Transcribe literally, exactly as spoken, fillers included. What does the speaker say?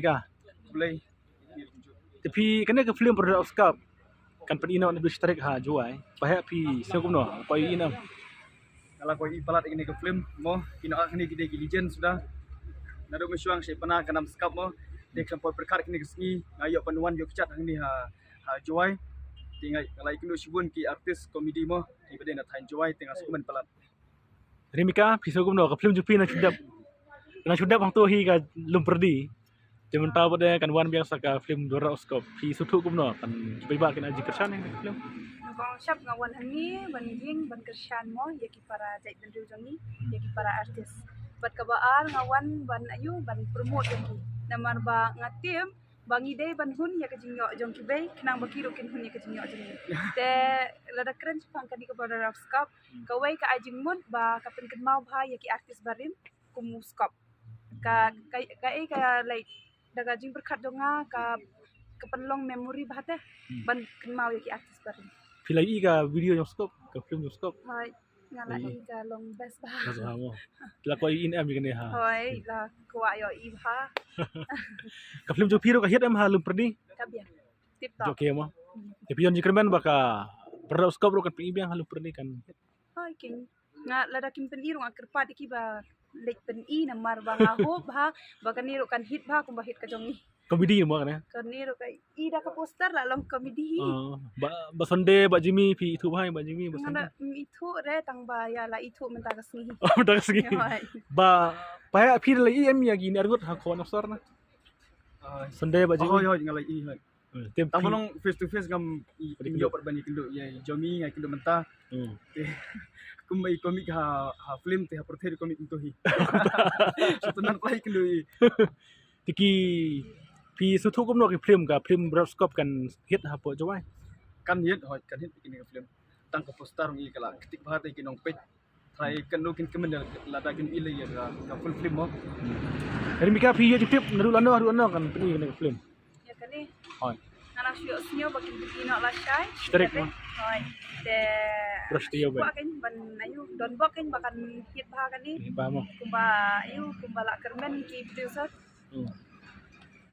Ka. Te phi kane ka film Brother of Scap kan pyni noh na bishtarik ha Jowai. Phi sngew kumno? Phi ïohi ne em? Nga la ïohi palat ïa kane ka film mo, kine ki dei ki legend suda. Naduh mynshuwa sha Pnar ka nam Scap mo. Te khlem poi pyrkhat kine ki sngi nga ïoh ban wan ïoh kjat hangne ha, ha Jowai. Te nga la ïakynduh shibun ki artist comedy mo, kiba dei na thaiñ Jowai, te nga sngewkmen palat. Rimika, phi sngew kumno, ka film jong phi nang shu dep, nang shu dep hangto hi ka Lum Pyrdi. Te mynta pat de kan wan biang sa ka film Brother of Scap. Phi sngewthuh kumno, kan kiba kin ai jingkyrshan ïa ka film? Nyngkong shap nga wan hangne ban ïeng ban kyrshan mo ïa ki para jaitbynriew jong ngi, ïa ki para artist. Bad kaba ar nga wan ban ïoh ban promote ïa ki. Namar ba nga tip ba ngi dei ban hun ïa ka jingïoh jong kiwei, khnang ba ki ruh kin hun ïa ka jingïoh jong ngi. Te lada kren shaphang kane ka Brother of Scap, kawei ka ai jingmut ba ka pynkynmaw bha ïa ki artist barim kum u Scap. Ka, ka, kaei ka, like, da ka jingpyrkhat jong nga ka, ka pynlong memory bha te ban kynmaw ïa ki artist barim. Phi la ïohi ka video jong Scap, ka film jong Scap? Hooid, nga la ïohi ka long best bha. Best bha mo. La kwah ïohi ne em ïa kane ha? Hooid, la kwah ïohi bha. Ka film jong phi ruh ka hit em ha Lum Pyrdi? Ka biang. Tip top. Jooh ke mo. Te phi don jingkyrmen ba ka Brother of Scap ruh kan pyni biang ha Lum Pyrdi kan? Hooid, kin. Nga lada kin pyni ruh nga kyrpad ïa ki ba leit pyni namar ba nga hope bha ba kane ruh kan hit bha kumba hit ka jong ngi. Comedy mo kane? Kane ruh ka i da ka poster la long comedy hi. Ba, ba Sunday ba Jimmy phi ithuh bha ba Jimmy ba Sunday? Nga da ithuh re tang ba ïa la ithuh mynta ka sngi. Oh, mynta ka sngi. Ba phi la i em ïa kine arngut ha khon sor na? Sunday ba Jimmy. Hooid, hooid, nga la i, hooid. Tang ba long face to face ngam ïoh pat ban ïakynduh ïa i Jomi, nga ïakynduh mynta. Te kumba i komik ha, ha film te ha pyrthei i komik mynta hi. Shu tang nang pynlait ïakynduh i. Te ki, phi sngewthuh kumno ki film, ka film Brother of Scap kan hit hapoh Jowai? Kan hit, hooid, kan hit kine ki film. Tang ka poster ngi ka la ktik bha te ki nongpeit. Trai kano kin kmen lada kin i lei ïa ka, ka full film mo. Rimika phi ïoh jingtip naduh lano haduh lano kan pyni kane ka film? Ïa kane. Hooid. Nga nang shu ïohsngew ba kin pyni noh lashai. Tarik mo. Hooid. Te. Terus ïa ba. Ba kan ban ayu don bok kan ba kan hit bha kane. Hit bha mo. Kumba ayu kumba la kyrmen ki producer.